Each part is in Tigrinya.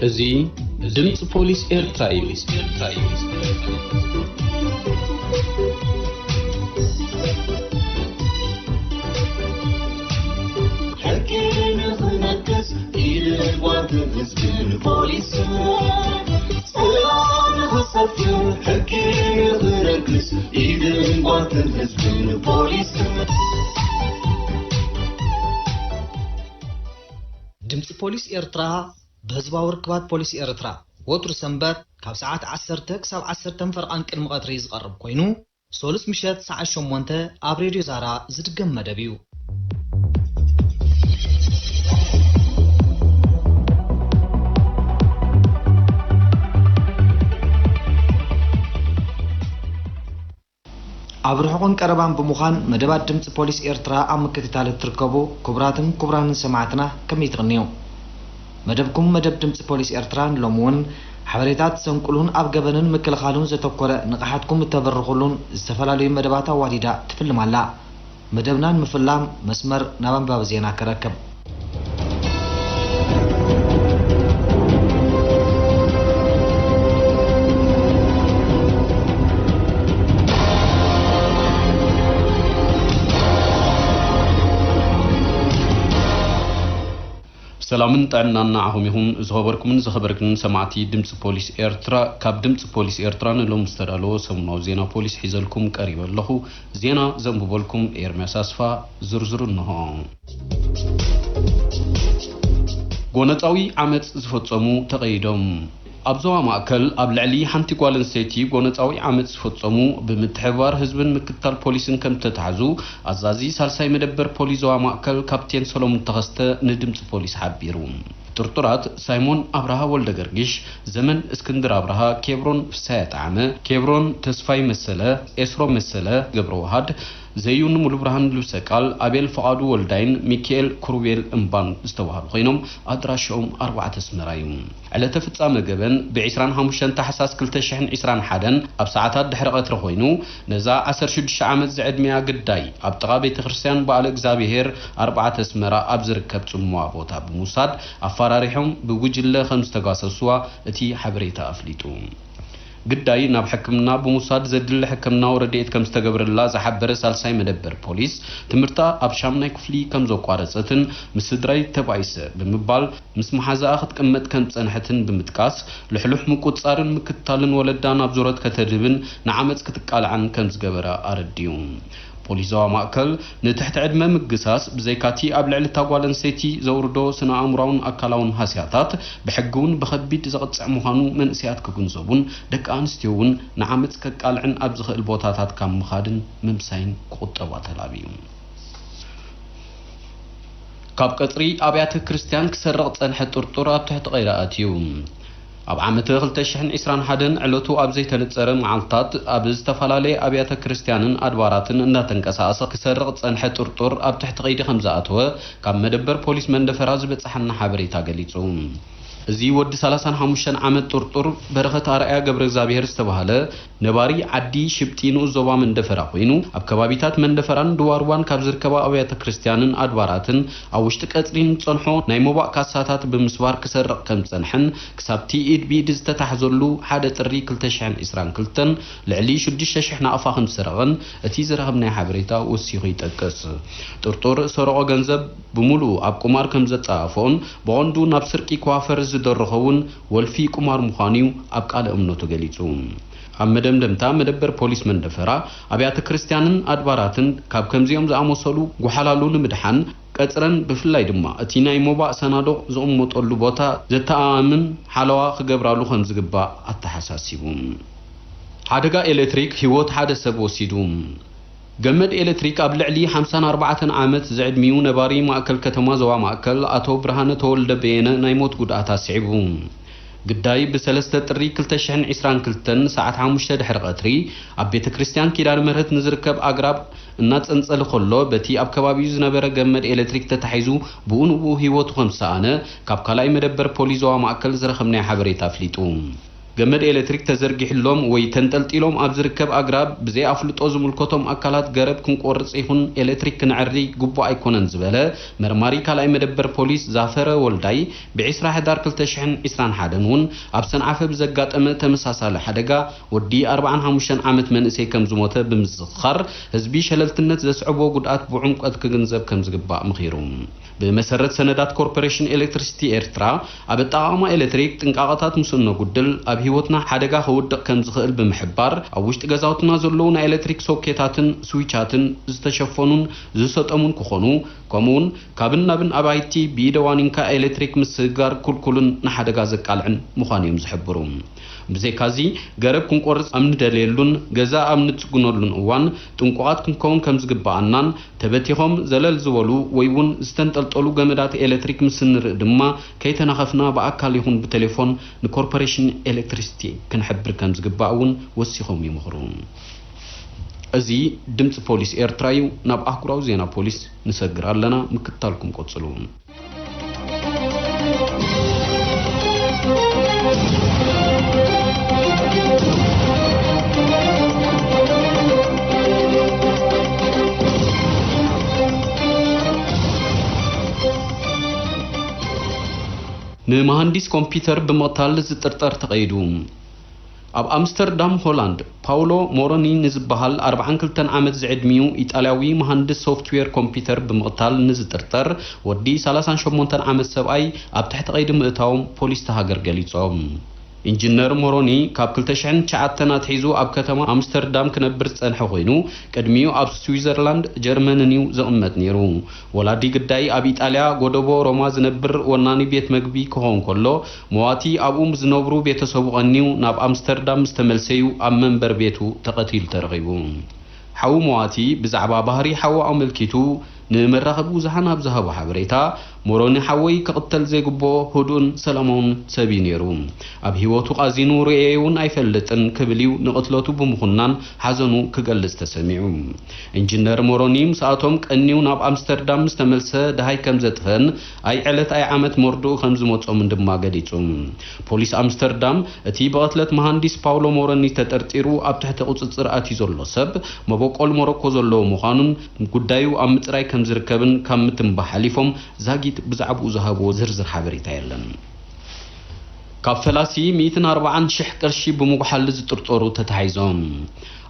እዚ ድምፂ ፖሊስ ኤርትራ እዩ። ሕጊ ንኽነግስ ኢድን ጓንትን ህዝብን ፖሊስን፣ ሰላም ንኽሰፍን ሕጊ ንኽነግስ ኢድን ጓንትን ህዝብን ፖሊስን። ድምፂ ፖሊስ ኤርትራ ብህዝባዊ ርክባት ፖሊስ ኤርትራ ወትሩ ሰንበት ካብ ሰዓት ዓሰርተ ክሳብ ዓሰርተ ፈርቓን ቅድሚ ቀትሪ ዝቐርብ ኮይኑ፣ ሶሉስ ምሸት ሰዓት ሸሞንተ ኣብ ሬድዮ ዛራ ዝድገም መደብ እዩ። ኣብ ርሑቕን ቀረባን ብምዃን መደባት ድምፂ ፖሊስ ኤርትራ ኣብ ምክትታል እትርከቡ ክቡራትን ክቡራንን ሰማዕትና ከመይ ትቕንዩ? መደብኩም መደብ ድምፂ ፖሊስ ኤርትራ ንሎሚ እውን ሓበሬታ ትሰንቁሉን ኣብ ገበንን ምክልኻሉን ዘተኮረ ንቕሓትኩም እተበርኹሉን ዝተፈላለዩ መደባት ኣዋዲዳ ትፍልም ኣላ። መደብና ንምፍላም መስመር ናብ ኣንባቢ ዜና ከረክብ። ሰላምን ጥዕናን ንዓኹም ይኹን። ዝኸበርኩምን ዝኸበርክንን ሰማዕቲ ድምፂ ፖሊስ ኤርትራ፣ ካብ ድምፂ ፖሊስ ኤርትራ ንሎም ዝተዳለወ ሰሙናዊ ዜና ፖሊስ ሒዘልኩም ቀሪበ ኣለኹ። ዜና ዘንብበልኩም ኤርምያስ ኣስፋ። ዝርዝሩ እንሆ። ጎነጻዊ ዓመጽ ዝፈጸሙ ተቐይዶም። ኣብ ዞባ ማእከል ኣብ ልዕሊ ሓንቲ ጓል ኣንስተይቲ ጎነጻዊ ዓመጽ ዝፈጸሙ ብምትሕብባር ህዝብን ምክትታል ፖሊስን ከም ዝተታሕዙ ኣዛዚ ሳልሳይ መደበር ፖሊስ ዞባ ማእከል ካፕቴን ሰሎሙን ተኸስተ ንድምጺ ፖሊስ ሓቢሩ። ጥርጡራት ሳይሞን ኣብርሃ ወልደ ገርጊሽ፣ ዘመን እስክንድር ኣብርሃ፣ ኬብሮን ፍሳየ ጣዕመ፣ ኬብሮን ተስፋይ መሰለ፣ ኤስሮ መሰለ፣ ገብረ ዋሃድ፣ ዘዩን ሙሉብርሃን ልብሰ ቃል፣ ኣቤል ፍቓዱ ወልዳይን ሚኪኤል ክሩቤል እምባን ዝተባህሉ ኮይኖም፣ ኣድራሻኦም ኣርባዕተ ኣስመራ እዩ። ዕለተ ፍጻመ ገበን ብ ዕስራን ሓሙሽተን ታሕሳስ ክልተ ሽሕን ዕስራን ሓደን ኣብ ሰዓታት ድሕሪ ቀትሪ ኮይኑ፣ ነዛ ዓሰርተ ሽዱሽተ ዓመት ዝዕድሚኣ ግዳይ ኣብ ጥቓ ቤተ ክርስቲያን በዓለ እግዚኣብሔር ኣርባዕተ ኣስመራ ኣብ ዝርከብ ጽምዋ ቦታ ብምውሳድ ኣፈራሪሖም ብጉጅለ ከም ዝተጋሰሱዋ እቲ ሓበሬታ ኣፍሊጡ። ግዳይ ናብ ሕክምና ብምውሳድ ዘድሊ ሕክምናዊ ረድኤት ከም ዝተገብረላ ዝሓበረ ሳልሳይ መደበር ፖሊስ፣ ትምህርታ ኣብ ሻምናይ ክፍሊ ከም ዘቋረጸትን ምስ ስድራይ ተባኢሰ ብምባል ምስ መሓዛኣ ክትቅመጥ ከም ዝጸንሐትን ብምጥቃስ፣ ልሕሉሕ ምቁጽጻርን ምክትታልን ወለዳ ናብ ዙረት ከተድህብን ንዓመጽ ክትቃልዓን ከም ዝገበረ ኣረዲኡ። ፖሊስ ዞባ ማእከል ንትሕቲ ዕድመ ምግሳስ ብዘይካቲ ኣብ ልዕሊ እታ ጓል ኣንስተይቲ ዘውርዶ ስነ ኣእምሮኣውን ኣካላውን ሃስያታት ብሕጊ እውን ብኸቢድ ዘቕጽዕ ምዃኑ መንእሰያት ክግንዘቡን ደቂ ኣንስትዮ እውን ንዓመጽ ከቃልዕን ኣብ ዝኽእል ቦታታት ካብ ምኻድን ምምሳይን ክቑጠባ ተላብዩ። ካብ ቀጽሪ ኣብያተ ክርስቲያን ክሰርቕ ጸንሐ ጥርጡር ኣብ ትሕቲ ቀይዲ ኣትዩ። ኣብ ዓመተ ክልተ ሽሕን ዕስራን ሓደን ዕለቱ ኣብ ዘይተነጸረ መዓልታት ኣብ ዝተፈላለየ ኣብያተ ክርስቲያንን ኣድባራትን እንዳተንቀሳቐሰ ክሰርቕ ጸንሐ ጥርጡር ኣብ ትሕቲ ቀይዲ ከም ዝኣተወ ካብ መደበር ፖሊስ መንደፈራ ዝበጽሓና ሓበሬታ ገሊጹ። እዚ ወዲ ሰላሳን ሓሙሽተን ዓመት ጥርጡር በረኸት ኣርኣያ ገብረ እግዚኣብሔር ዝተባህለ ነባሪ ዓዲ ሽብጢ ንኡስ ዞባ መንደፈራ ኮይኑ፣ ኣብ ከባቢታት መንደፈራን ድዋርዋን ካብ ዝርከባ ኣብያተ ክርስቲያንን ኣድባራትን ኣብ ውሽጢ ቀጽሪ ንጸንሖ ናይ ሞባእ ካሳታት ብምስባር ክሰርቕ ከም ዝጸንሐን፣ ክሳብቲ ኢድ ብኢድ ዝተታሕዘሉ ሓደ ጥሪ ክልተ ሽሕን ዕስራን ክልተን ልዕሊ ሽዱሽተ ሽሕ ናቕፋ ከም ዝሰረቐን እቲ ዝረኸብናዮ ሓበሬታ ወሲኹ ይጠቅስ። ጥርጡር ሰረቖ ገንዘብ ብምሉኡ ኣብ ቁማር ከም ዘጠፋፍኦን ብቐንዱ ናብ ስርቂ ክዋፈር ዝደረኾ እውን ወልፊ ቁማር ምዃኑ እዩ ኣብ ቃለ እምነቱ ገሊጹ። ኣብ መደምደምታ፣ መደበር ፖሊስ መንደፈራ ኣብያተ ክርስቲያንን ኣድባራትን ካብ ከምዚኦም ዝኣመሰሉ ጎሓላሉ ንምድሓን፣ ቀጽረን ብፍላይ ድማ እቲ ናይ ሞባእ ሰናዱቕ ዝቕመጠሉ ቦታ ዘተኣማምን ሓለዋ ክገብራሉ ከም ዝግባእ ኣተሓሳሲቡ። ሓደጋ ኤሌክትሪክ ህይወት ሓደ ሰብ ወሲዱ። ገመድ ኤሌክትሪክ ኣብ ልዕሊ ሓምሳን ኣርባዕተን ዓመት ዝዕድሚኡ ነባሪ ማእከል ከተማ ዞባ ማእከል ኣቶ ብርሃነ ተወልደ በየነ ናይ ሞት ጉድኣት ኣስዒቡ። ግዳይ ብሰለስተ ጥሪ ክልተ ሽሕን ዕስራን ክልተን ሰዓት ሓሙሽተ ድሕሪ ቀትሪ ኣብ ቤተ ክርስቲያን ኪዳነ ምሕረት ንዝርከብ ኣግራብ እናጸንጸለ ከሎ በቲ ኣብ ከባቢኡ ዝነበረ ገመድ ኤሌክትሪክ ተታሒዙ ብኡ ንብኡ ህይወቱ ከም ዝሰኣነ ካብ ካልኣይ መደበር ፖሊስ ዞባ ማእከል ዝረኸብናዮ ሓበሬታ ኣፍሊጡ። ገመድ ኤሌክትሪክ ተዘርጊሕሎም ወይ ተንጠልጢሎም ኣብ ዝርከብ ኣግራብ ብዘይ ኣፍልጦ ዝምልከቶም ኣካላት ገረብ ክንቆርጽ ይኹን ኤሌክትሪክ ክነዕሪ ግቡእ ኣይኮነን ዝበለ መርማሪ ካልኣይ መደበር ፖሊስ ዛፈረ ወልዳይ፣ ብዒስራ ሕዳር ክልተ ሽሕን ዕስራን ሓደን እውን ኣብ ሰንዓፈ ብዘጋጠመ ተመሳሳሊ ሓደጋ ወዲ ኣርብዓን ሓሙሽተን ዓመት መንእሰይ ከም ዝሞተ ብምዝኽኻር፣ ህዝቢ ሸለልትነት ዘስዕቦ ጉድኣት ብዕምቆት ክግንዘብ ከም ዝግባእ ምኺሩ። ብመሰረት ሰነዳት ኮርፖሬሽን ኤሌክትሪሲቲ ኤርትራ፣ ኣብ ኣጠቓቕማ ኤሌክትሪክ ጥንቃቐታት ምስ እነጉድል፣ ኣብ ህይወትና ሓደጋ ከውድቕ ከም ዝኽእል ብምሕባር፣ ኣብ ውሽጢ ገዛውትና ዘለዉ ናይ ኤሌክትሪክ ሶኬታትን ስዊቻትን ዝተሸፈኑን ዝሰጠሙን ክኾኑ፣ ከምኡውን ካብን ናብን ኣባይቲ ብኢደ ዋኒንካ ኤሌክትሪክ ምስግጋር ክልኩልን ንሓደጋ ዘቃልዕን ምዃኑ እዮም ዝሕብሩ። ብዘይካዚ፣ ገረብ ክንቆርጽ ኣብ ንደልየሉን ገዛ ኣብ ንጽግነሉን እዋን ጥንቁቓት ክንከውን ከም ዝግብኣናን፣ ተበቲኾም ዘለል ዝበሉ ወይ እውን ዝተንጠልጠሉ ገመዳት ኤሌክትሪክ ምስ እንርኢ ድማ ከይተናኸፍና ብኣካል ይኹን ብቴሌፎን ንኮርፖሬሽን ኤሌክትሪሲቲ ክንሕብር ከም ዝግባእ እውን ወሲኾም ይምኽሩ። እዚ ድምፂ ፖሊስ ኤርትራ እዩ። ናብ ኣህጉራዊ ዜና ፖሊስ ንሰግር ኣለና። ምክትታልኩም ቀጽሉ። ንመሃንዲስ ኮምፒውተር ብምቕታል ዝጥርጠር ተቐይዱ። ኣብ ኣምስተርዳም ሆላንድ፣ ፓውሎ ሞሮኒ ንዝበሃል ኣርብዓን ክልተን ዓመት ዝዕድሚኡ ኢጣልያዊ መሃንድስ ሶፍትዌር ኮምፒውተር ብምቕታል ንዝጥርጠር ወዲ ሰላሳን ሸሞንተን ዓመት ሰብኣይ ኣብ ትሕቲ ቀይዲ ምእታዎም ፖሊስ እታ ሃገር ገሊጾም። ኢንጂነር ሞሮኒ ካብ ክልተ ሽሕን ትሽዓተን ኣትሒዙ ኣብ ከተማ ኣምስተርዳም ክነብር ዝጸንሐ ኮይኑ፣ ቅድሚኡ ኣብ ስዊዘርላንድ፣ ጀርመንን እዩ ዝቕመጥ ነይሩ። ወላዲ ግዳይ ኣብ ኢጣልያ ጎደቦ ሮማ ዝነብር ወናኒ ቤት መግቢ ክኸውን ከሎ፣ መዋቲ ኣብኡ ምስ ዝነብሩ ቤተሰቡ ቀንዩ ናብ ኣምስተርዳም ምስ ተመልሰዩ ኣብ መንበር ቤቱ ተቐቲሉ ተረኺቡ። ሓው መዋቲ ብዛዕባ ባህሪ ሓው ኣመልኪቱ ንመራኸቢ ብዙሃን ኣብ ዝሃቦ ሓበሬታ፣ ሞሮኒ ሓወይ ክቕተል ዘይግብኦ ህዱእን ሰላማውን ሰብ እዩ ነይሩ። ኣብ ህይወቱ ቃዚኑ ርእየዮ እውን ኣይፈልጥን ክብል እዩ ንቕትለቱ ብምኹናን ሓዘኑ ክገልጽ ተሰሚዑ። ኢንጂነር ሞሮኒ ምስኣቶም ቀንዩ ናብ ኣምስተርዳም ምስ ተመልሰ ደሃይ ከም ዘጥፈን ኣይ ዕለት ኣይ ዓመት መርድኡ ከም ዝመጾምን ድማ ገሊጹ። ፖሊስ ኣምስተርዳም እቲ ብቕትለት መሃንዲስ ፓውሎ ሞሮኒ ተጠርጢሩ ኣብ ትሕቲ ቁጽጽር ኣትዩ ዘሎ ሰብ መበቆል ሞሮኮ ዘለዎ ምዃኑን ጉዳዩ ኣብ ምጽራይ ከም ዝርከብን ካብ ምትንባህ ሓሊፎም ዛጊት ብዛዕባኡ ዝሃብዎ ዝርዝር ሓበሬታ የለን። ካብ ፈላሲ ሚእትን ኣርባዓን ሽሕ ቅርሺ ብምጉሓል ዝጥርጠሩ ተታሒዞም።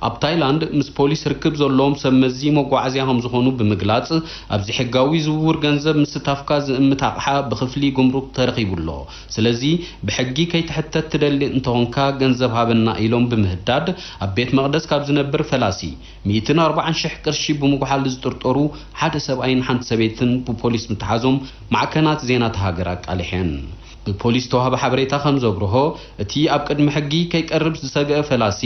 ኣብ ታይላንድ ምስ ፖሊስ ርክብ ዘለዎም ሰብ መዚ መጓዓዝያ ከም ዝኾኑ ብምግላጽ፣ ኣብዚ ሕጋዊ ዝውውር ገንዘብ ምስታፍካ ዝእምት ኣቕሓ ብኽፍሊ ጉምሩክ ተረኺቡ ኣሎ። ስለዚ ብሕጊ ከይትሕተት ትደሊ እንተኾንካ ገንዘብ ሃበና ኢሎም ብምህዳድ፣ ኣብ ቤት መቕደስ ካብ ዝነብር ፈላሲ ሚእትን ኣርባዓን ሽሕ ቅርሺ ብምጉሓል ዝጥርጠሩ ሓደ ሰብኣይን ሓንቲ ሰበይትን ብፖሊስ ምትሓዞም ማዕከናት ዜና እታ ሃገር ኣቃሊሐን። ብፖሊስ ዝተዋህበ ሓበሬታ ከም ዘብርሆ፣ እቲ ኣብ ቅድሚ ሕጊ ከይቀርብ ዝሰግአ ፈላሲ፣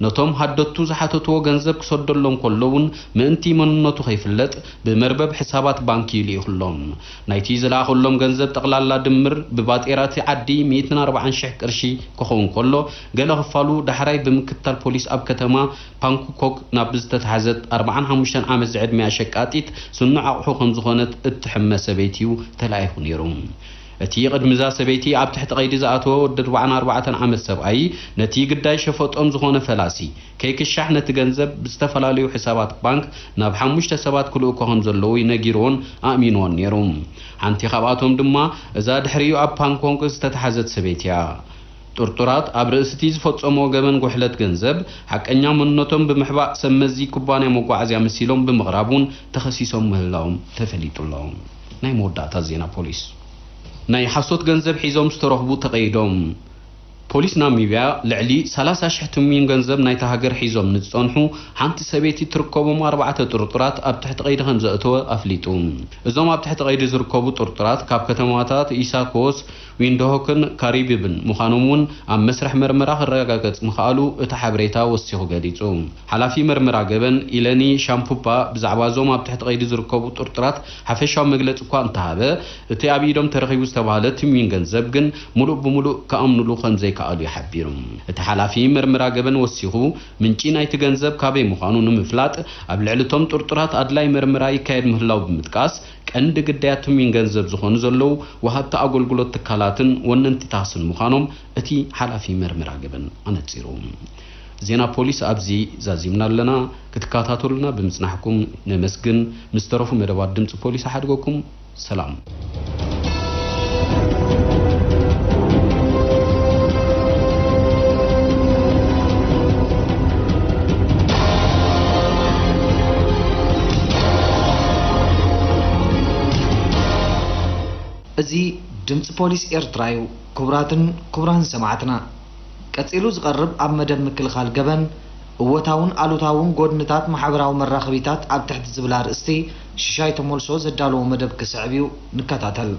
ነቶም ሃደቱ ዝሓተትዎ ገንዘብ ክሰደሎም ከሎ እውን ምእንቲ መንነቱ ከይፍለጥ ብመርበብ ሕሳባት ባንኪ እዩ ልኢኹሎም። ናይቲ ዝለኣኸሎም ገንዘብ ጠቕላላ ድምር ብባጤራ እቲ ዓዲ ሚእትን ኣርባዓን ሽሕ ቅርሺ ክኸውን ከሎ፣ ገለ ክፋሉ ዳሕራይ ብምክትታል ፖሊስ ኣብ ከተማ ፓንኩኮክ ናብ ዝተታሕዘት ኣርብዓን ሓሙሽተን ዓመት ዝዕድሚኣ ሸቃጢት ስኑዕ ኣቑሑ ከም ዝኾነት እትሕመ ሰበይቲ እዩ ተላኢኹ ነይሩ። እቲ ቅድሚ እዛ ሰበይቲ ኣብ ትሕቲ ቀይዲ ዝኣተወ ወዲ ኣርብዓን ኣርባዕተን ዓመት ሰብኣይ፣ ነቲ ግዳይ ሸፈጦም ዝኾነ ፈላሲ ከይክሻሕ ነቲ ገንዘብ ብዝተፈላለዩ ሕሳባት ባንክ ናብ ሓሙሽተ ሰባት ክልእኮ ከም ዘለዎ ነጊርዎን ኣእሚንዎን ነይሩ። ሓንቲ ካብኣቶም ድማ እዛ ድሕሪኡ ኣብ ፓንኮንግ ዝተታሕዘት ሰበይቲ እያ። ጥርጡራት ኣብ ርእሲ እቲ ዝፈጸምዎ ገበን ጉሕለት ገንዘብ ሓቀኛ መንነቶም ብምሕባእ ሰብ መዚ ኩባንያ መጓዓዝያ መሲሎም ብምቕራብ እውን ተኸሲሶም ምህላዎም ተፈሊጡ ኣሎ። ናይ መወዳእታ ዜና ፖሊስ። ናይ ሓሶት ገንዘብ ሒዞም ዝተረኽቡ ተቐይዶም። ፖሊስ ናሚብያ ልዕሊ ሰላሳ ሽሕ ትምዊን ገንዘብ ናይታ ሃገር ሒዞም ንዝጸንሑ ሓንቲ ሰበይቲ ትርከቦም ኣርባዕተ ጥርጡራት ኣብ ትሕቲ ቀይዲ ከም ዘእተወ ኣፍሊጡ። እዞም ኣብ ትሕቲ ቀይዲ ዝርከቡ ጥርጡራት ካብ ከተማታት ኢሳኮስ፣ ዊንድሆክን ካሪቢብን ምዃኖም እውን ኣብ መስርሕ መርመራ ክረጋገጽ ምኽኣሉ እቲ ሓበሬታ ወሲኹ ገሊጹ። ሓላፊ መርመራ ገበን ኢለኒ ሻምፑፓ ብዛዕባ እዞም ኣብ ትሕቲ ቀይዲ ዝርከቡ ጥርጡራት ሓፈሻዊ መግለጺ እኳ እንተሃበ፣ እቲ ኣብ ኢዶም ተረኺቡ ዝተባህለ ትምዊን ገንዘብ ግን ምሉእ ብምሉእ ክኣምኑሉ ከም ዘይከኣሉ እዩ ሓቢሩ። እቲ ሓላፊ መርመራ ገበን ወሲኹ፣ ምንጪ ናይቲ ገንዘብ ካበይ ምዃኑ ንምፍላጥ ኣብ ልዕሊ እቶም ጥርጡራት ኣድላይ መርመራ ይካየድ ምህላው ብምጥቃስ፣ ቀንዲ ግዳያት ትምዊን ገንዘብ ዝኾኑ ዘለዉ ወሃብቲ ኣገልግሎት ትካላትን ወነንቲ ታክስን ምዃኖም እቲ ሓላፊ መርመራ ገበን ኣነጺሩ። ዜና ፖሊስ ኣብዚ ዛዚምና ኣለና። ክትከታተሉና ብምጽናሕኩም ነመስግን። ምስ ተረፉ መደባት ድምጺ ፖሊስ ኣሓድገኩም። ሰላም። እዚ ድምፂ ፖሊስ ኤርትራ እዩ። ክቡራትን ክቡራን ሰማዕትና፣ ቀጺሉ ዝቐርብ ኣብ መደብ ምክልኻል ገበን፣ እወታውን ኣሉታውን ጎድንታት ማሕበራዊ መራኸቢታት ኣብ ትሕቲ ዝብል ኣርእስቲ ሽሻይ ተመልሶ ዘዳለዎ መደብ ክስዕብ እዩ። ንከታተል።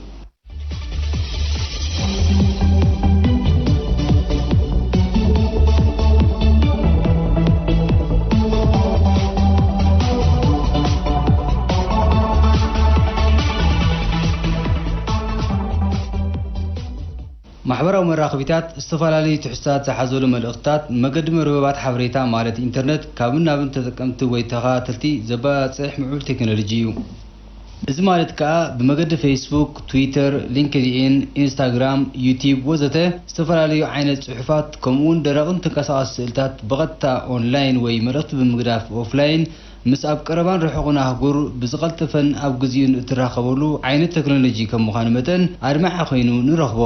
ማሕበራዊ መራኸቢታት ዝተፈላለዩ ትሕዝቶታት ዝሓዘሉ መልእኽትታት መገዲ መርበባት ሓበሬታ ማለት ኢንተርነት ካብን ናብን ተጠቀምቲ ወይ ተኸታተልቲ ዘባጽሕ ምዕቡል ቴክኖሎጂ እዩ። እዚ ማለት ከኣ ብመገዲ ፌስቡክ፣ ትዊተር፣ ሊንክድኢን፣ ኢንስታግራም፣ ዩቲዩብ ወዘተ ዝተፈላለዩ ዓይነት ጽሑፋት ከምኡውን ደረቕን ተንቀሳቐሲ ስእልታት ብቐጥታ ኦንላይን ወይ መልእኽቲ ብምግዳፍ ኦፍላይን ምስ ኣብ ቀረባን ርሑቕን ኣህጉር ብዝቐልጠፈን ኣብ ግዚኡን እትራኸበሉ ዓይነት ቴክኖሎጂ ከም ምዃኑ መጠን ኣድማዒ ኮይኑ ንረኽቦ።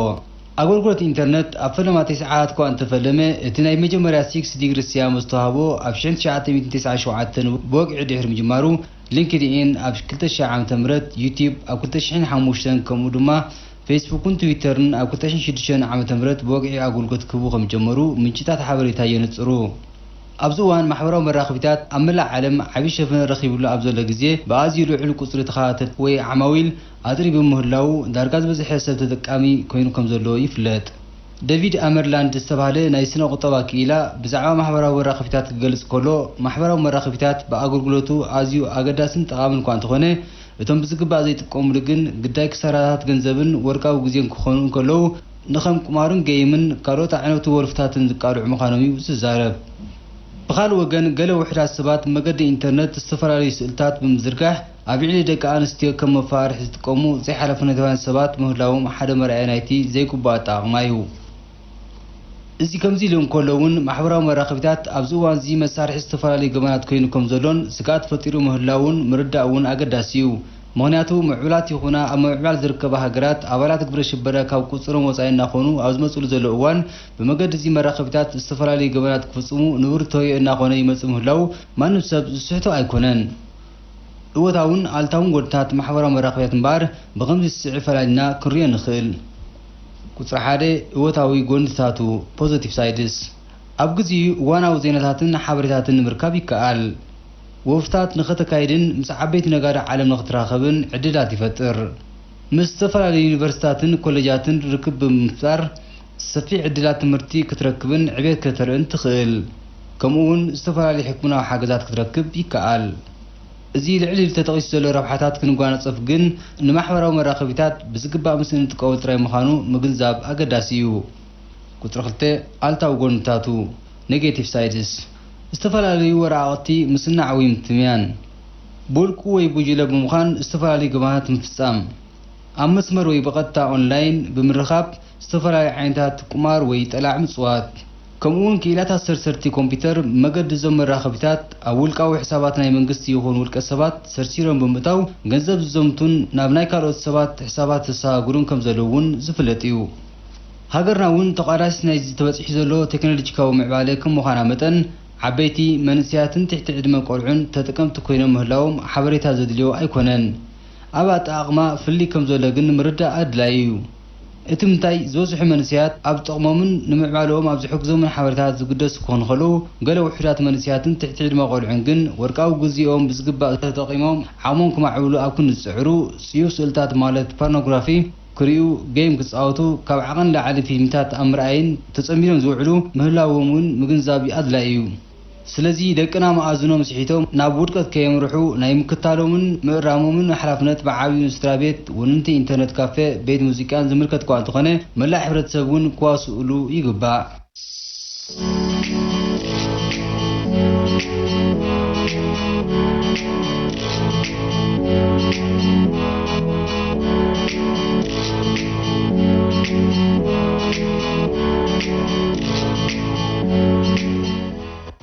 ኣገልግሎት ኢንተርነት ኣብ ፈለማ ተስዓታት እኳ እንተፈለመ፣ እቲ ናይ መጀመርያ ሲክስ ዲግሪ ስያመ ዝተዋህቦ ኣብ ሽሕን ትሽዓተ ሚእትን ተስዓን ሸውዓተን ብወግዒ ድሕሪ ምጅማሩ፣ ሊንክድኢን ኣብ ክልተ ሽሕ ዓመተ ምህረት፣ ዩቲዩብ ኣብ ክልተ ሽሕን ሓሙሽተን ከምኡ ድማ ፌስቡክን ትዊተርን ኣብ ክልተ ሽሕን ሽዱሽተን ዓመተ ምህረት ብወግዒ ኣገልግሎት ክህቡ ከም ዝጀመሩ ምንጭታት ሓበሬታ የነጽሩ። ኣብዚ እዋን ማሕበራዊ መራኸቢታት ኣብ መላእ ዓለም ዓቢ ሸፈነ ረኺብሉ ኣብ ዘሎ ግዜ፣ ብኣዝዩ ልዑል ቁጽሪ ተኸታተልቲ ወይ ዓማዊል ኣጥሪዩ ብምህላዉ፣ ዳርጋ ዝበዝሐ ሰብ ተጠቃሚ ኮይኑ ከም ዘሎ ይፍለጥ። ደቪድ ኣመርላንድ ዝተባህለ ናይ ስነ ቁጠባ ክኢላ ብዛዕባ ማሕበራዊ መራኸቢታት ክገልጽ ከሎ፣ ማሕበራዊ መራኸቢታት ብኣገልግሎቱ ኣዝዩ ኣገዳስን ጠቓምን እኳ እንተኾነ፣ እቶም ብዝግባእ ዘይጥቀሙሉ ግን ግዳይ ክሳራታት ገንዘብን ወርቃዊ ግዜን ክኾኑ እንከለዉ፣ ንኸም ቁማርን ገይምን ካልኦት ኣዕነውቲ ወልፍታትን ዝቃልዑ ምዃኖም እዩ ዝዛረብ። ብኻልእ ወገን፣ ገለ ውሑዳት ሰባት ብመገዲ ኢንተርነት ዝተፈላለዩ ስእልታት ብምዝርጋሕ ኣብ ልዕሊ ደቂ ኣንስትዮ ከም መፋርሒ ዝጥቀሙ ዘይሓላፍነታውያን ሰባት ምህላዎም ሓደ መርኣያ ናይቲ ዘይግቡእ ኣጠቓቕማ እዩ። እዚ ከምዚ ኢሉ እንከሎ እውን፣ ማሕበራዊ መራኸቢታት ኣብዚ እዋን እዚ መሳርሒ ዝተፈላለዩ ገበናት ኮይኑ ከም ዘሎን ስግኣት ፈጢሩ ምህላውን ምርዳእ እውን ኣገዳሲ እዩ። ምኽንያቱ፣ ምዕቡላት ይኹና ኣብ ምምዕባል ዝርከባ ሃገራት፣ ኣባላት ግብረ ሽበራ ካብ ቁጽሮም ወጻኢ እናኾኑ ኣብ ዝመጽሉ ዘለዉ እዋን፣ ብመገዲ እዚ መራኸቢታት ዝተፈላለዩ ገበናት ክፍጽሙ ንብርትዖ እናኾነ ይመጽእ ምህላዉ ማንም ሰብ ዝስሕቶ ኣይኮነን። እወታውን ኣሉታውን ጎድንታት ማሕበራዊ መራኸቢታት እምበኣር ብኸምዚ ዝስዕብ ፈላሊና ክንሪኦ ንኽእል። ቁጽሪ ሓደ፣ እወታዊ ጎንታቱ፣ ፖዘቲቭ ሳይድስ። ኣብ ግዚኡ እዋናዊ ዜናታትን ሓበሬታትን ንምርካብ ይከኣል። ወፍታት ንኸተካይድን ምስ ዓበይቲ ነጋዶ ዓለም ንኽትራኸብን ዕድላት ይፈጥር። ምስ ዝተፈላለዩ ዩኒቨርሲታትን ኮሌጃትን ርክብ ብምፍጣር ሰፊሕ ዕድላት ትምህርቲ ክትረክብን ዕቤት ከተርእን ትኽእል። ከምኡ እውን ዝተፈላለዩ ሕክምናዊ ሓገዛት ክትረክብ ይከኣል። እዚ ልዕል ኢሉ ተጠቒሱ ዘሎ ረብሓታት ክንጓነጸፍ ግን ንማሕበራዊ መራኸቢታት ብዝግባእ ምስ እንጥቀመሉ ጥራይ ምዃኑ ምግንዛብ ኣገዳሲ እዩ። ቁጽሪ ክልተ፣ ኣሉታዊ ጎንታቱ፣ ኔጌቲቭ ሳይድስ። ዝተፈላለዩ ወረቓቕቲ ምስናዕ ወይ ምትምያን። ብውልቁ ወይ ጉጅለ ብምዃን ዝተፈላለዩ ገበናት ምፍጻም። ኣብ መስመር ወይ ብቐጥታ ኦንላይን ብምርኻብ ዝተፈላለዩ ዓይነታት ቁማር ወይ ጠላዕ ምጽዋት። ከምኡ እውን ክኢላታት ሰርሰርቲ ኮምፒውተር መገዲ እዞም መራኸቢታት ኣብ ውልቃዊ ሕሳባት ናይ መንግስቲ ይኹን ውልቀ ሰባት ሰርሲሮም ብምእታው ገንዘብ ዝዘምቱን ናብ ናይ ካልኦት ሰባት ሕሳባት ዘሰጋግሩን ከም ዘለዉ እውን ዝፍለጥ እዩ። ሃገርና እውን ተቋዳሲት ናይዚ ተበጺሑ ዘሎ ቴክኖሎጂካዊ ምዕባለ ከም ምዃና መጠን፣ ዓበይቲ፣ መንእሰያትን ትሕቲ ዕድመ ቆልዑን ተጠቀምቲ ኮይኖም ምህላዎም ሓበሬታ ዘድልዮ ኣይኮነን። ኣብ ኣጠቓቕማ ፍልልይ ከም ዘሎ ግን ምርዳእ ኣድላዪ እዩ። እቲ ምንታይ፣ ዝበዝሑ መንእሰያት ኣብ ጥቕሞምን ንምዕባለኦም ኣብ ዝሕግዞምን ሓበሬታታት ዝግደሱ ክኾኑ ከለዉ፣ ገለ ውሑዳት መንእሰያትን ትሕቲ ዕድመ ቆልዑን ግን ወርቃዊ ግዜኦም ብዝግባእ ተጠቒሞም ዓቕሞም ክማዕብሉ ኣብ ክንዲ ዝጽዕሩ ጽዩፍ ስእልታት ማለት ፖርኖግራፊ ክርእዩ፣ ጌም ክጻወቱ፣ ካብ ዓቐን ንላዕሊ ፊልምታት ኣብ ምርኣይን ተጸሚዶም ዝውዕሉ ምህላዎም እውን ምግንዛብ ኣድላዪ እዩ። ስለዚ ደቅና መኣዝኖም ስሒቶም ናብ ውድቀት ከየምርሑ ናይ ምክታሎምን ምእራሞምን ሓላፍነት ብዓብዩ ንስድራ ቤት፣ ወነንቲ ኢንተርነት ካፌ፣ ቤት ሙዚቃን ዝምልከት እኳ እንተኾነ መላእ ሕብረተሰብ እውን ክዋስኡሉ ይግባእ።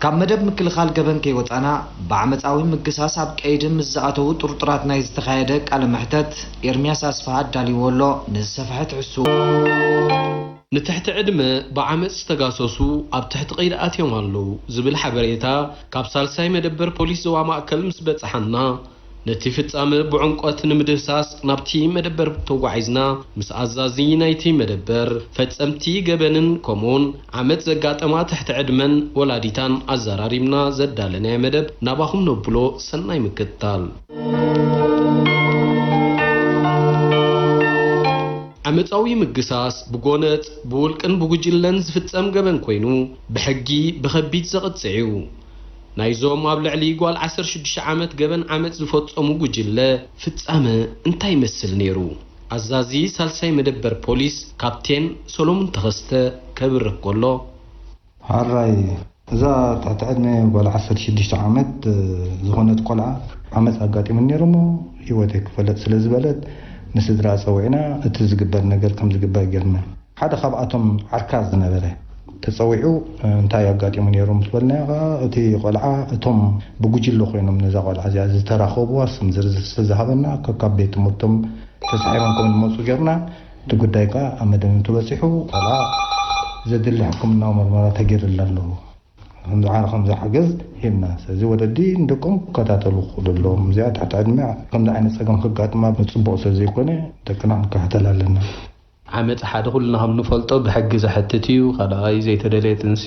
ካብ መደብ ምክልኻል ገበን ከይወጻና፣ ብዓመጻዊ ምግሳስ ኣብ ቀይዲ ምስ ዝኣተዉ ጥርጡራት ናይ ዝተኻየደ ቃለ መሕተት ኤርምያስ ኣስፍሃ ኣዳልይዎ ኣሎ። ንዝሰፍሐ ትሕዝትኡ። ንትሕቲ ዕድመ ብዓመጽ ዝተጋሰሱ ኣብ ትሕቲ ቀይዲ ኣትዮም ኣለዉ ዝብል ሓበሬታ ካብ ሳልሳይ መደበር ፖሊስ ዞባ ማእከል ምስ በጽሓና፣ ነቲ ፍጻመ ብዕምቆት ንምድህሳስ ናብቲ መደበር ተጓዒዝና፣ ምስ ኣዛዚ ናይቲ መደበር፣ ፈጸምቲ ገበንን ከምኡውን ዓመጽ ዘጋጠማ ትሕቲ ዕድመን ወላዲታን ኣዘራሪብና ዘዳለናዮ መደብ ናባኹም ነብሎ። ሰናይ ምክትታል። ዓመጻዊ ምግሳስ ብጎነጽ፣ ብውልቅን ብጉጅለን ዝፍጸም ገበን ኮይኑ፣ ብሕጊ ብኸቢድ ዘቕጽዕ እዩ። ናይዞም ኣብ ልዕሊ ጓል ዓሰርተ ሽዱሽተ ዓመት ገበን ዓመጽ ዝፈጸሙ ጉጅለ ፍጻመ እንታይ ይመስል ነይሩ? ኣዛዚ ሳልሳይ መደበር ፖሊስ ካፕቴን ሰሎሙን ተኸስተ ከብርህ ከሎ፣ ሕራይ፣ እዛ ትሕቲ ዕድመ ጓል ዓሰርተ ሽዱሽተ ዓመት፣ እ፣ ዝኾነት ቆልዓ ዓመጽ ኣጋጢሙኒ ነይሩ እሞ ህይወተይ ክፈልጥ ስለ ዝበለት ንስድራ ጸዊዕና እቲ ዝግበር ነገር ከም ዝግበር ጌርና። ሓደ ካብኣቶም ዓርካ ዝነበረ ተጸዊዑ፣ እ፣ እንታይ ኣጋጢሙ ነይሩ ምስ በልናዮ ከኣ እቲ ቆልዓ እቶም ብጉጅለ ኮይኖም ነዛ ቆልዓ እዚኣ ዝተራኸቡዋ ስም ዝርዝር ስለ ዝሃበና ከካብ ቤት ትምህርቶም ተሳሒቦም ከም ዝመጹ ጌርና። እቲ ጉዳይ ከኣ ኣብ መደምደምቱ በጺሑ ቆልዓ ዘድሊ ሕክምናዊ መርመራ ተገይሩላ ኣለዎ። ከምዚ ዓርኸ ከምዚ ሓገዝ ሂብና። ስለዚ ወለዲ ንደቆም ክከታተሉ ክኽእሉ ኣለዎም። እዚኣ ትሕቲ ዕድመ ከምዚ ዓይነት ጸገም ከጋጥማ ጽቡቕ ስለ ዘይኮነ ደቅና ክንከታተል ኣለና። ዓመጽ ሓደ ኩልና ከም ንፈልጦ ብሕጊ ዘሕትት እዩ። ካልኣይ ዘይተደለየ ጥንሲ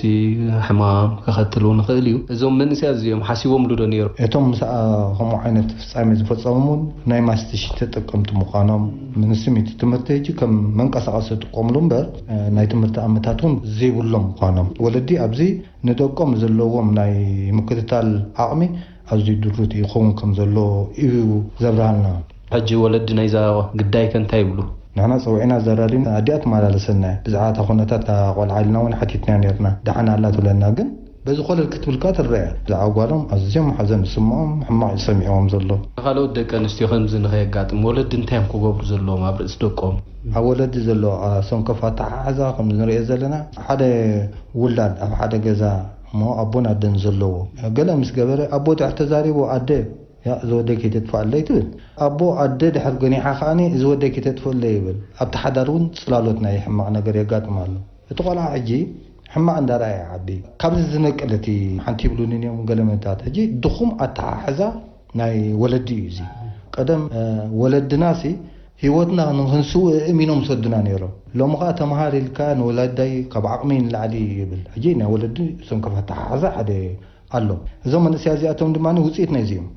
ሕማም ከኸትል እውን ይኽእል እዩ። እዞም መንእሰያት እዚኦም ሓሲቦምሉ ዶ ነይሮም? እቶም ምስኣ ከምኡ ዓይነት ፍጻሜ ዝፈጸሙ እውን ናይ ማስትሽ ተጠቀምቲ ምዃኖም፣ ንስም እቲ ትምህርቲ ሕጂ ከም መንቀሳቐሲ ዝጥቀምሉ እምበር፣ እ፣ ናይ ትምህርቲ ኣመታት እውን ዘይብሎም ምዃኖም፣ ወለዲ ኣብዚ ንደቆም ዘለዎም ናይ ምክትታል ዓቕሚ ኣዝዩ ድሩት ይኸውን ከም ዘሎ እዩ ዘብርሃልና። ሕጂ ወለዲ ናይዛ ግዳይ ከ እንታይ ይብሉ? ንሕና ጸዊዕና ኣዘራሪብና፣ ኣዲኣ ትመላለሰልና እያ። ብዛዕባ እታ ኩነታት እታ ቆልዓ ኢልና እውን ሓቲትና ነይርና። ደሓን ኣላ ትብለና፣ ግን በዚ ኮለል ክትብል ከኣ ትረአ እያ። ብዛዕባ ጓሎም ኣዝዮም ሓዘን ዝስምዖም፣ ሕማቕ እዩ ሰሚዕዎም ዘሎ። ካልኦት ደቂ ኣንስትዮ ከምዚ ንኸየጋጥም ወለዲ እንታይ እዮም ክገብሩ ዘለዎም ኣብ ርእሲ ደቆም? ኣብ ወለዲ ዘሎ፣ ኣ፣ ሰንኮፍ ኣተሓሕዛ ከምዚ ንሪኦ ዘለና፣ ሓደ ውላድ ኣብ ሓደ ገዛ እሞ ኣቦን ኣደን ዘለዎ፣ ገለ ምስ ገበረ ኣቦ ድሕር ተዛሪቡ ኣደ፣ ያ፣ እዚ ወደይ ከይተጥፍኣለይ ትብል። ኣቦ ኣደ ድሕር ገኒሓ ከኣኒ፣ እዚ ወደይ ከይተጥፍእለይ ይብል። ኣብቲ ሓዳር እውን ጽላሎት ናይ ሕማቕ ነገር የጋጥም ኣሎ። እቲ ቆልዓ ሕጂ ሕማቕ እንዳረኣየ ይዓቢ። ካብዚ ዝነቅል እቲ ሓንቲ ይብሉኒ እዮም ገለ መታት። ሕጂ ድኹም ኣተሓሕዛ ናይ ወለዲ እዩ እዚ። ቀደም፣ እ፣ ወለድናሲ ህይወትና ንኽንስውእ እሚኖም ሰዱና ነይሮም። ሎሚ ኸኣ ተምሃር ኢልካ ንወላዳይ ካብ ዓቕሚ ንላዕሊ ይብል። ሕጂ ናይ ወለዲ ሰንኮፍ ኣተሓሕዛ ሓደ ኣሎ። እዞም መንእሰያት እዚኣቶም ድማ ውጽኢት ናይዚ እዮም።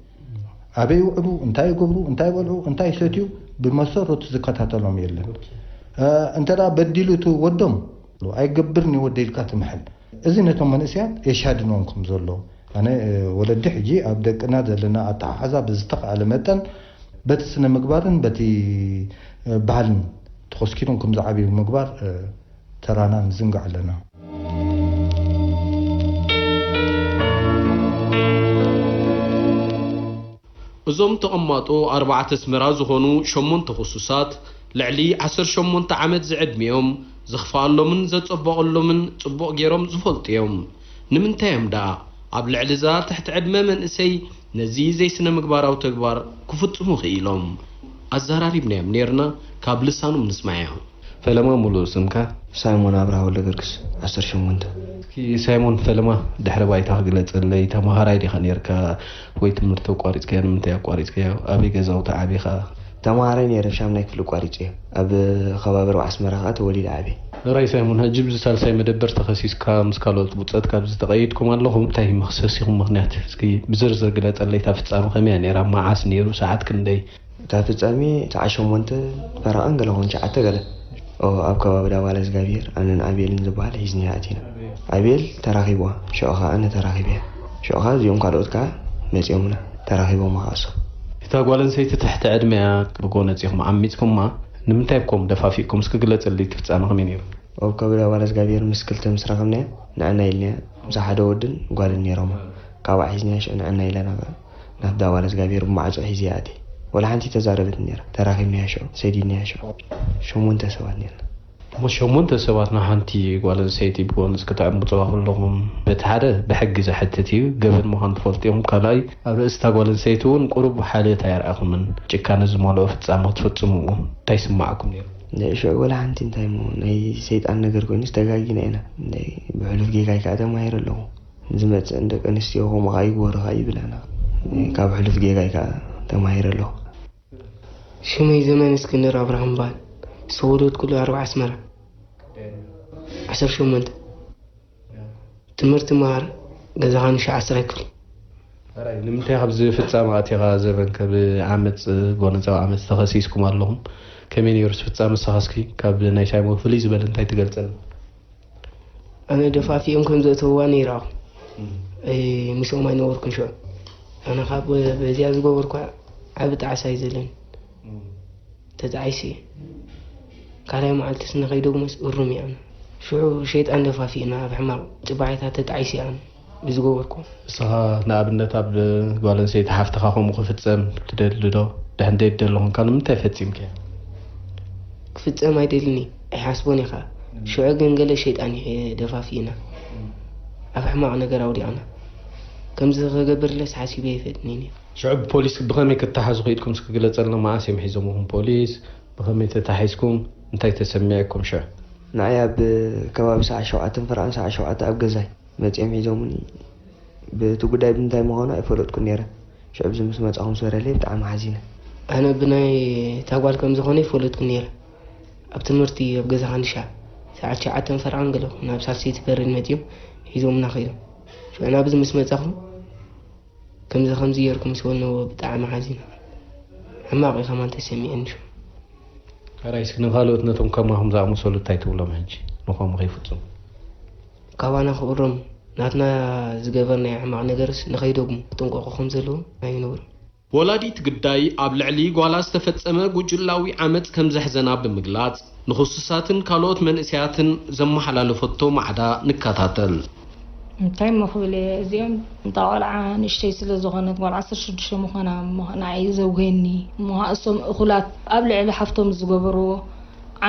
ኣበይ ይውዕሉ፣ እንታይ ይገብሩ፣ እንታይ ይበልዑ፣ እንታይ ይሰትዩ፣ ብመሰረቱ ዝከታተሎም የለን። እ፣ እንተ ደኣ በዲሉ እቲ ወዶም፣ ኣይገብርን እዩ ወደይ ኢልካ ትምሕል። እዚ ነቶም መንእሰያት የሻድኖም ከም ዘሎ፣ ኣነ፣ እ፣ ወለዲ ሕጂ ኣብ ደቅና ዘለና ኣተሓሕዛ ብዝተኻእለ መጠን በቲ ስነ ምግባርን በቲ፣ እ፣ ባህልን ተኾስኪሮም ከም ዝዓብዩ ምግባር፣ እ፣ ተራና ንዝንጋዕ ኣለና። እዞም ተቐማጦ ኣርባዕተ ኣስመራ ዝኾኑ ሸሞንተ ክሱሳት፣ ልዕሊ ዓሰርተ ሸሞንተ ዓመት ዝዕድሚኦም፣ ዝኽፍኣሎምን ዘጸበቐሎምን ጽቡቕ ገይሮም ዝፈልጡ እዮም። ንምንታይ እዮም ደኣ ኣብ ልዕሊ እዛ ትሕቲ ዕድመ መንእሰይ ነዚ ዘይስነ ምግባራዊ ተግባር ክፍጽሙ ክኢሎም? ኣዘራሪብናዮም ኔርና፣ ካብ ልሳኖም ንስማዓዮ። ፈለማ፣ ሙሉእ ስምካ? ሳይሞን ኣብርሃ ወልደገርግስ፣ ዓሰርተ ሸሞንተ። እስኪ ሳይሞን፣ ፈለማ ድሕረ ባይታ ክግለጸለይ። ተማሃራይ ዲኻ ኔርካ ወይ ትምህርቲ ኣቋሪጽካዮ? ንምንታይ ኣቋሪጽካዮ? ኣበይ ገዛውቲ ዓቢኻ? ተማሃራይ ኔረ፣ ሻምናይ ክፍሊ ኣቋሪጸዮ። ኣብ ከባቢ ርብዓ ኣስመራ ከኣ ተወሊደ ዓብየ። ሕራይ ሳይሞን፣ ሕጂ ብዚ ሳልሳይ መደበር ተኸሲስካ ምስ ካልኦት ብጾትካ ኣብዚ ተቐይድኩም ኣለኹም። እንታይ እዩ መኽሰሲኹም ምኽንያት? እስኪ ብዝርዝር ግለጸለይ። እታ ፍጻመ ከመይ እያ ኔራ? መዓስ ኔሩ? ሰዓት ክንደይ? እታ ፍጻሜ ሰዓት ሸሞንተ ፈረቓን ገለ ኾን፣ ትሽዓተ ገለ። ኦ፣ ኣብ ከባቢ ዳባላ እግዚኣብሔር ኣነን ኣቤልን ዝበሃል ሒዝናዮ ኣቲና። ኣቤል ተራኺብዋ፣ ሽዑ ኸኣ ኣነ ተራኺበያ። ሽዑ ኸኣ እዚኦም ካልኦት ከኣ መጺኦምና፣ ተራኺቦም ኸኣ እሶም። እታ ጓል ኣንስተይቲ ትሕቲ ዕድመ እያ፣ ብጎነጽ ኢኹም ዓሚጽኩማ። ንምንታይ እኮም ደፋፊእኩም? እስኪ ግለጽልይ፣ እቲ ፍጻመ ከመይ ነይሩ? ኣብ ከባቢ ዳባላ እግዚኣብሔር ምስ ክልተ ምስ ረኸብናያ፣ ንዕና ኢልናያ፣ ምስ ሓደ ወድን ጓልን ነይሮማ። ካብኣ ሒዝናያ፣ ሽዑ ንዕና ኢላና ኸኣ ናብቲ ዳባላ እግዚኣብሔር ብማዕጾ ሒዘያ ኣትየ። ወላ ሓንቲ ተዛረበትን ነይራ። ተራኺብናያ ሽዑ፣ ሰዲድናያ ሽዑ። ሸሞንተ ሰባት ነይርና። ሞት ሸሞንተ ሰባት ናብ ሓንቲ ጓል ኣንስተይቲ ብጎንፂ ክትዕምፅዋ ከለኹም፣ በቲ ሓደ ብሕጊ ዘሕትት እዩ፣ ገበን ምዃኑ ትፈልጡ እዮም። ካልኣይ፣ ኣብ ርእሲ እታ ጓል ኣንስተይቲ እውን ቁሩብ ሓልዮት ኣየርኣኹምን። ጭካነ ዝመልኦ ፍጻመ ክትፍጽሙ እንታይ ይስምዓኩም ነይሩ? ሽዑ ወላ ሓንቲ እንታይ እሞ ናይ ሰይጣን ነገር ኮይኑስ ተጋጊና ኢና። ብሕሉፍ ጌጋይ ከዓ ተማሂረ ኣለኹ። ንዝመፅእን ደቂ ኣንስትዮ ከምኡ ከዓ ይግበሩ ከዓ ይብል ኣነ። ካብ ሕሉፍ ጌጋይ ከዓ ተማሂረ ኣለኹ። ሽመይ ዘመን እስክንድር ኣብርሃም እበሃል። ዝተወለድኩሉ ኣርባ ኣስመራ። ዓሰርተ ሸሞንተ። ትምህርቲ ምሃር ገዛኻ ንሻዕ ዓስራይ ክፍሊ። ሕራይ ንምንታይ ካብዚ ፍጻመ ኣቲኻ ዘበን ብዓመጽ ጎነጻዊ ዓመጽ ተኸሲስኩም ኣለኹም? ከመይ ነይሩስ ፍጻመ ንስኻስኪ ካብ ናይ ሳይሞን ፍልይ ዝበለ እንታይ ትገልጸልና? ኣነ ደፋፊኦም ከም ዘእተውዋ ነይራኹ። ምስኦም ኣይነበርኩን ሽዑ። ኣነ ካብ በዚኣ ዝገበርኳ ዓቢ ጣዕሳ እዩ ዘለኒ። ተጣዒሰ እየ። ካልኣይ መዓልትስ ንኸይደግሞስ እሩም እየ ኣነ። ሽዑ ሸይጣን ደፋፊእና ኣብ ሕማቕ ጽባሒታት ተጣዒሰ እየ ኣነ ብዝገበርኩ። ንስኻ ንኣብነት ኣብ ጓል ኣንስተይቲ ሓፍትኻ ከምኡ ክፍጸም ትደሊ ዶ? ድሕን ደይትደሊ ኾንካ ንምንታይ ፈጺምካዮ? ክፍጸም ኣይደልን እየ ኣይሓስቦን እየ ኸኣ። ሽዑ ግን ገለ ሸይጣን እዩ ደፋፊእና ኣብ ሕማቕ ነገር ኣውዲቕና። ከምዚ ክገብርለስ ሓሲበ ኣይፈልጥን እየ ነይረ። ሽዑ ብፖሊስ ብኸመይ ክትተሓዙ ክኢልኩም እስኪ ግለጸልና? መዓስ እዮም ሒዞምኹም ፖሊስ? ብኸመይ ተታሒዝኩም? እንታይ ተሰሚዕኩም ሽዑ? ንዓይ ኣብ ከባቢ ሰዓት ሸውዓተን ፍርቓን ሰዓት ሸውዓተ ኣብ ገዛይ መጺኦም ሒዞምኒ። ብእቲ ጉዳይ ብምንታይ ምዃኑ ኣይፈለጥኩን ነይረ። ሽዑ ብዚ ምስ መጻኹም ሰረለይ ብጣዕሚ ሓዚነ። ኣነ ብናይ እታ ጓል ከም ዝኾነ ኣይፈለጥኩን ነይረ። ኣብ ትምህርቲ ኣብ ገዛ ካንሻ ሰዓት ሸውዓተን ፍርቓን ገለ ናብ ሳልሰይቲ ፔሬድ መጺኦም ሒዞምና ከይዶም። ሽዑ ናብዚ ምስ መጻኹም ከምዚ ከምዚ ጌርኩም ምስ በልንዎ ብጣዕሚ ሓዚነ። ሕማቕ እዩ ከማን ተሰሚዕኒ ሽዑ። ሕራይ እስኪ ንኻልኦት ነቶም ከማኹም ዝኣመሰሉ እንታይ ትብሎም ሕጂ ንኸምኡ ከይፍጽሙ? ካባና ክእረሙ ናትና ዝገበርናዮ ሕማቕ ነገርስ ንኸይደግሙ ክጥንቀቑ ከም ዘለዎም ኣይነግሮም። ወላዲት ግዳይ ኣብ ልዕሊ ጓላ ዝተፈጸመ ጉጅላዊ ዓመጽ ከም ዘሕዘና ብምግላጽ ንኽሱሳትን ካልኦት መንእሰያትን ዘመሓላለፈቶ ማዕዳ ንከታተል። እንታይ እሞ ክብል እየ፣ እዚኦም እንታ ቆልዓ ንእሽተይ ስለ ዝኾነት ጓል ዓሰርተ ሽዱሽተ ምዃና እሞ ንዓይ ዘውህየኒ እሞ እሶም እኹላት ኣብ ልዕሊ ሓፍቶም ዝገበርዎ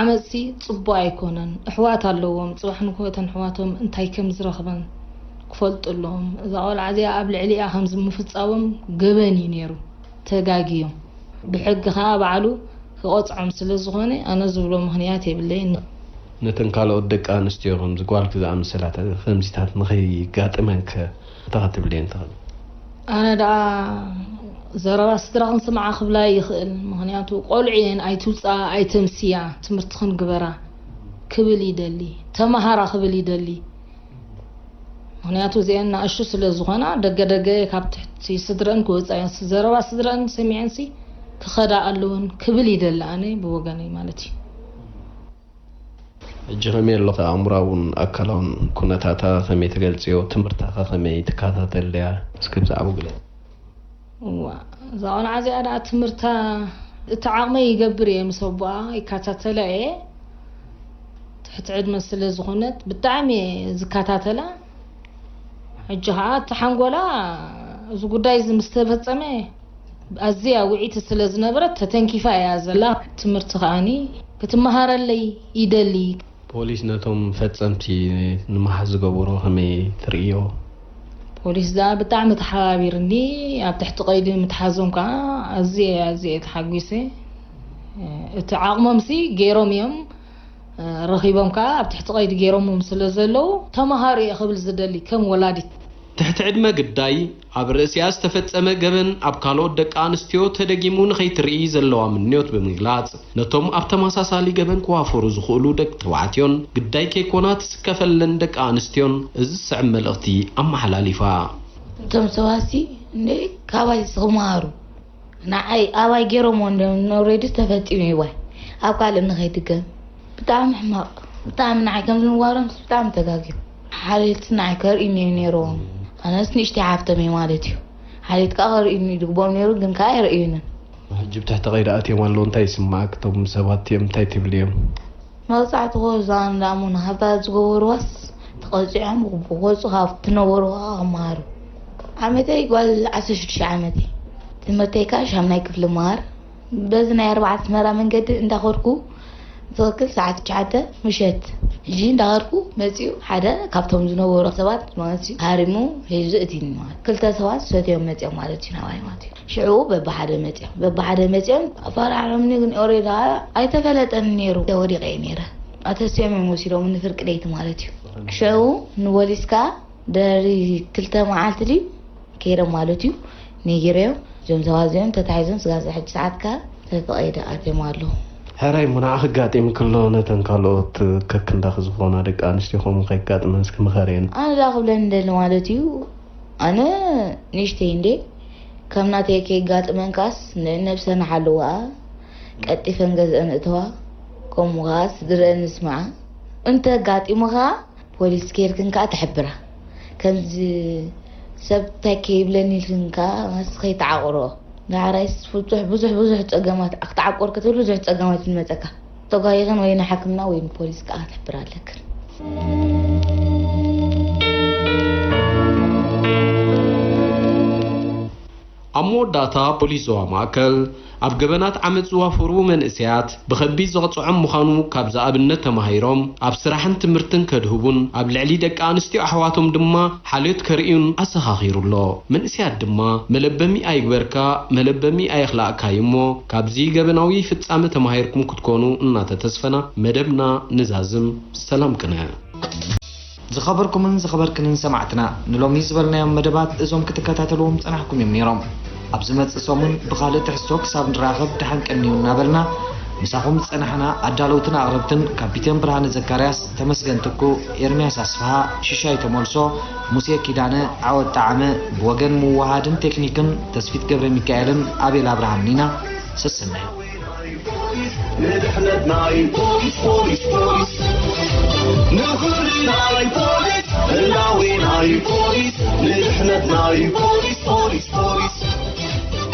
ዓመጽሲ ጽቡቕ ኣይኮነን። ኣሕዋት ኣለዎም፣ ጽባሕ ንግሆ እተን ኣሕዋቶም እንታይ ከም ዝረኽበን ክፈልጡ ኣለዎም። እዛ ቆልዓ እዚኣ ኣብ ልዕሊኣ ከምዚ ምፍጻሞም ገበን እዩ ነይሩ። ተጋግዮም። ብሕጊ ከኣ ባዕሉ ክቐጽዖም ስለ ዝኾነ ኣነ ዝብሎ ምኽንያት የብለይን። ነተን ካልኦት ደቂ ኣንስትዮ ከምዚ ጓልኪ ዝኣመሰላ ከምዚታት ንኸይጋጥመን ከ እንታይ ክትብልየን ትኽእሊ? ኣነ ደኣ ዘረባ ስድራኽን ስምዓ ክብላ ይኽእል። ምኽንያቱ ቆልዑ እየን፣ ኣይትውፅኣ፣ ኣይተምስያ፣ ትምህርትኽን ግበራ ክብል ይደሊ፣ ተመሃራ ክብል ይደሊ። ምኽንያቱ እዚአን ንኣሽቱ ስለ ዝኾና ደገ ደገ ካብ ትሕቲ ስድረአን ክወፃ እየን። ዘረባ ስድረአን ሰሚዐንሲ ክኸዳ ኣለወን ክብል ይደሊ ኣነ ብወገነይ ማለት እዩ። ሕጂ ከመይ ኣሎ ኣእምራውን ኣካላውን ኩነታታ ከመይ ትገልፅዮ? ትምህርታ ከ ከመይ ትከታተል ድያ? እስኪ ብዛዕባኡ ግለፅ። እዋ እዛ ቆልዓ እዚኣ ደኣ ትምህርታ እቲ ዓቕመይ ይገብር እየ፣ ምስ ኣቦኣ ይከታተላ እየ። ትሕቲ ዕድመ ስለ ዝኾነት ብጣዕሚ እየ ዝከታተላ። ሕጂ ኸዓ እቲ ሓንጎላ እዚ ጉዳይ እዚ ምስ ተፈጸመ ኣዝያ ውዕይቲ ስለ ዝነበረት ተተንኪፋ እያ ዘላ። ትምህርቲ ከዓኒ ክትመሃረለይ ይደሊ። ፖሊስ ነቶም ፈጸምቲ ንምሓዝ ዝገበሮ ከመይ ትርእዮ? ፖሊስ ደኣ ብጣዕሚ ተሓባቢርኒ፣ ኣብ ትሕቲ ቀይዲ ምትሓዞም ከኣ ኣዝየ ኣዝየ ተሓጒሰ። እቲ ዓቕሞምሲ ገይሮም እዮም፣ ረኺቦም ከኣ ኣብ ትሕቲ ቀይዲ ገይሮሞም ስለ ዘለዉ ተመሃሩ እየ ክብል ዝደሊ ከም ወላዲት። ትሕቲ ዕድመ ግዳይ ኣብ ርእሲኣ ዝተፈጸመ ገበን ኣብ ካልኦት ደቂ ኣንስትዮ ተደጊሙ ንኸይትርኢ ዘለዋ ምንዮት ብምግላጽ፣ ነቶም ኣብ ተመሳሳሊ ገበን ክዋፈሩ ዝኽእሉ ደቂ ተባዕትዮን ግዳይ ከይኮና ትስከፈለን ደቂ ኣንስትዮን እዚ ዝስዕብ መልእኽቲ ኣመሓላሊፋ። እቶም ሰባትሲ እንደ ካባይ ክመሃሩ ንዓይ ኣባይ ገይሮምዎ እንደ ኖሬድስ ተፈጺሙ እዩ ዋይ ኣብ ካልእ ንኸይድገም። ብጣዕሚ ሕማቕ፣ ብጣዕሚ ንዓይ ከም ዝንዋሮምስ ብጣዕሚ ተጋግዮም። ሓልዮትስ ንዓይ ከርእዩኒ እዮም ነይሮም። ኣነስ ንእሽተይ ሓፍቶም እየ ማለት እዩ። ሓልዮት ከኣ ከርእዩኒ ድግቦም ነይሩ፣ ግን ከኣ ኣይረእዩንን። ሕጂ ብትሕቲ ቀይዲ ኣትዮም ኣለዉ፣ እንታይ ይስምዓክ? እቶም ሰባት እዮም እንታይ ትብልዮም? መቕጻዕቲ ክወስዱ ኣነ ደኣ እሞ ንሃብታ ዝገበርዋስ ተቐጺዖም ክወጹ ካብ ትነበሩ ከኣ ክመሃሩ። ዓመተይ ጓል ዓሰርተ ሽዱሽተ ዓመት እየ። ትምህርተይ ከኣ ሻምናይ ክፍሊ መሃር። በዚ ናይ ኣርባዕተ ኣስመራ መንገዲ እንዳኸድኩ ትኽክል ሰዓት ትሽዓተ ምሸት። ሕጂ እንዳኸድኩ መፂኡ ሓደ ካብቶም ዝነበሩ ሰባት ማለት እዩ ሃሪሙ ሒዙ እትኒ ማለት ክልተ ሰባት ሰትዮም መፂኦም ማለት እዩ ናባይ ማለት እዩ። ሽዑ በብሓደ መፂኦም በብሓደ መፂኦም ኣፈራርሖምኒ ግን ኦሬዳ ኣይተፈለጠን ነይሩ ወዲቀ እየ ነይረ። ኣተስዮም እዮም ወሲዶም ንፍርቂ ለይቲ ማለት እዩ። ሽዑ ንወሊስካ ደሪ ክልተ መዓልቲ ድዩ ከይዶም ማለት እዩ ነጊረዮም። እዞም ሰባት እዚኦም ተታሒዞም ስጋብ ሕጂ ሰዓትካ ተፈቐደ ኣትዮም ኣለዉ። ሕራይ እሞ ንዓኺ ኣጋጢምኪ ኣሎ ነተን ካልኦት ከክንዳኺ ዝኾና ደቂ ኣንስትዮ ከምኡ ከየጋጥመን እስኪ ምኸርየን። ኣነ ዳ ክብለን እንደሊ ማለት እዩ ኣነ ንእሽተይ እንዴ ከም ናተይ ከይጋጥመን ካስ ንእን ነብሰን ሓልዋ ቀልጢፈን ገዝአን እተዋ። ከምኡ ከኣ ስድረአን ንስምዓ እንተ ኣጋጢሙ ከኣ ፖሊስ ኬድክን ከኣ ትሕብራ። ከምዚ ሰብ እንታይ ከይብለኒ ኢልክን ከኣ ማስ ከይትዓቕሮ። ዳዕራይስ ብዙሕ ብዙሕ ብዙሕ ጸገማት ክትዓቆር ክትብል ብዙሕ ጸገማት እዩ ዝመጸካ። ተጓሂኽን ወይ ንሓክምና ወይ ንፖሊስ ከኣ ትሕብራ ኣለክን። ኣብ መወዳእታ ፖሊስ ዞባ ማእከል ኣብ ገበናት ዓመጽ ዝዋፈሩ መንእሰያት ብኸቢድ ዘቕጽዖም ምዃኑ ካብዚ ኣብነት ተማሂሮም ኣብ ስራሕን ትምህርትን ከድህቡን ኣብ ልዕሊ ደቂ ኣንስትዮ ኣሕዋቶም ድማ ሓልዮት ከርእዩን ኣዘኻኺሩ ኣሎ። መንእሰያት ድማ መለበሚ ኣይግበርካ መለበሚ ኣየኽላእካ'ዩ እሞ ካብዚ ገበናዊ ፍጻመ ተማሂርኩም ክትኮኑ እናተተስፈና መደብና ንዛዝም። ሰላም ቅነ። ዝኸበርኩምን ዝኸበርክንን ሰማዕትና ንሎሚ ዝበልናዮም መደባት እዞም ክትከታተልዎም ጸናሕኩም እዮም ነይሮም። ኣብ ዝመጽእ ሰሙን ብኻልእ ትሕዝቶ ክሳብ ንራኸብ ደሓን ቀንዩ እናበልና ምሳኹም ዝጸናሕና ኣዳለውትን ኣቕረብትን ካፒቴን ብርሃነ ዘካርያስ፣ ተመስገን ትኩ፣ ኤርምያስ ኣስፍሃ፣ ሽሻይ ተመልሶ፣ ሙሴ ኪዳነ፣ ዓወት ጣዕመ፣ ብወገን ምውሃድን ቴክኒክን ተስፊት ገብረ ሚካኤልን ኣቤል ኣብርሃምን ኢና። ሰሰናዩ። ንድሕነት ናይ ፖሊስ ፖሊስ ፖሊስ ንኽብሪ ናይ ፖሊስ ህላዌ ናይ ፖሊስ ንድሕነት ናይ ፖሊስ ፖሊስ ፖሊስ